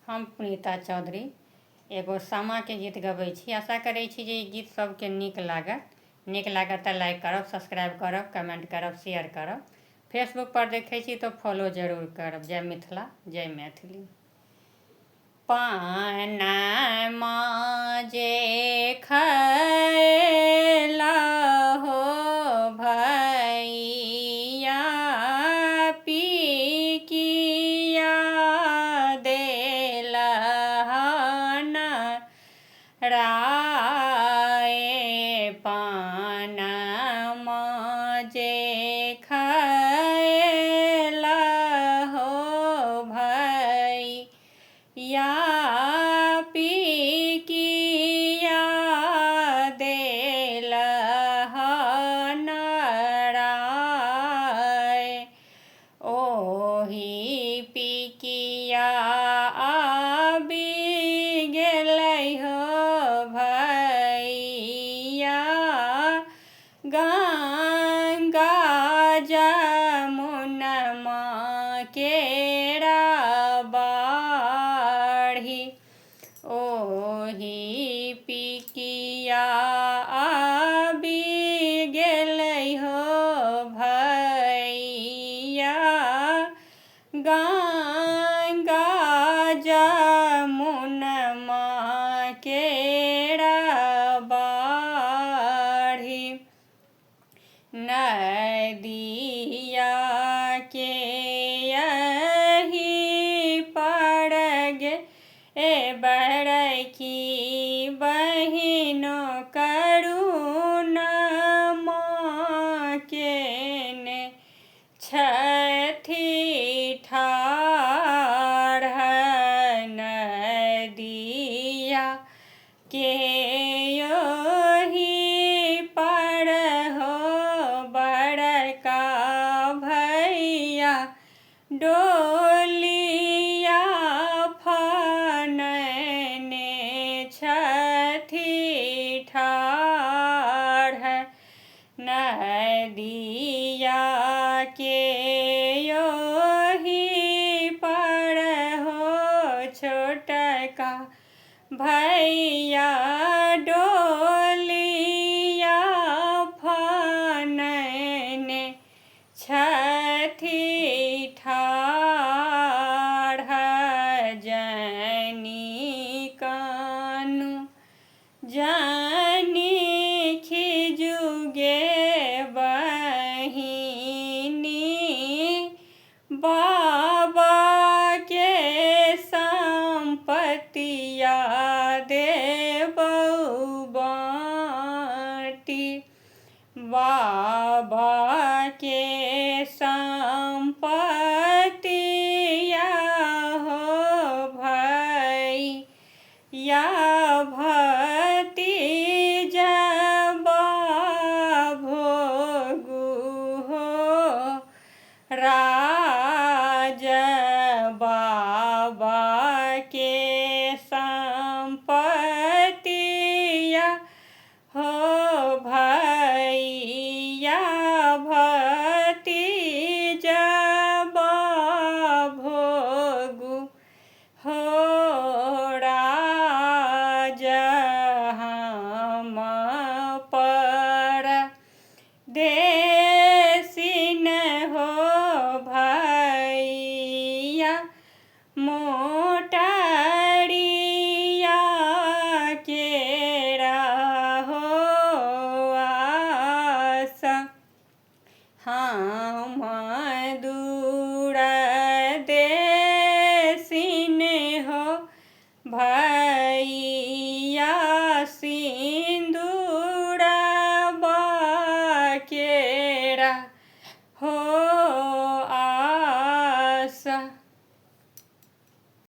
हम पुनीता चौधरी एगो सामाके गीत गबै छी। आशा करै छी जे ई गीत सबके नीक लागत। नीक लागत तऽ लाइक करब, सब्सक्राइब करब, कमेंट करब, शेयर करब। फेसबुक पर देखै छी तऽ फॉलो जरूर करब। जय मिथिला, जय मैथिली। पानमा जे खैला हो भैया, पिकिया देलहन राय। पानमा जे खैला हो भैया, पिकिया देलहन राय। ओही पिकिया आबि गेलै हो भैया, गंगा जमुनमा केरा बाढ़ी। ओही पिकिया आबि गेलै हो भैया, गंगा जमुनमा केरा बाढ़ी। नदिया के एहि पर गे बड़की बहिनो, करुणमा केने छथि ठाढ़। नदिया के ओहि पर हो बड़का भैया, डोलिया फनने छथि ठाढ़। नदिया के ओहि पर हो छोटका भैया, डोलिया फनने छथि ठाढ़। जनी कानू जनी खिजुगे बहिनी, बाबा के सम्पतिया देबौ बाँटी। बाबा के सम्पतिया हो भैया, भतीजबा भोगू हो राज। बाबा के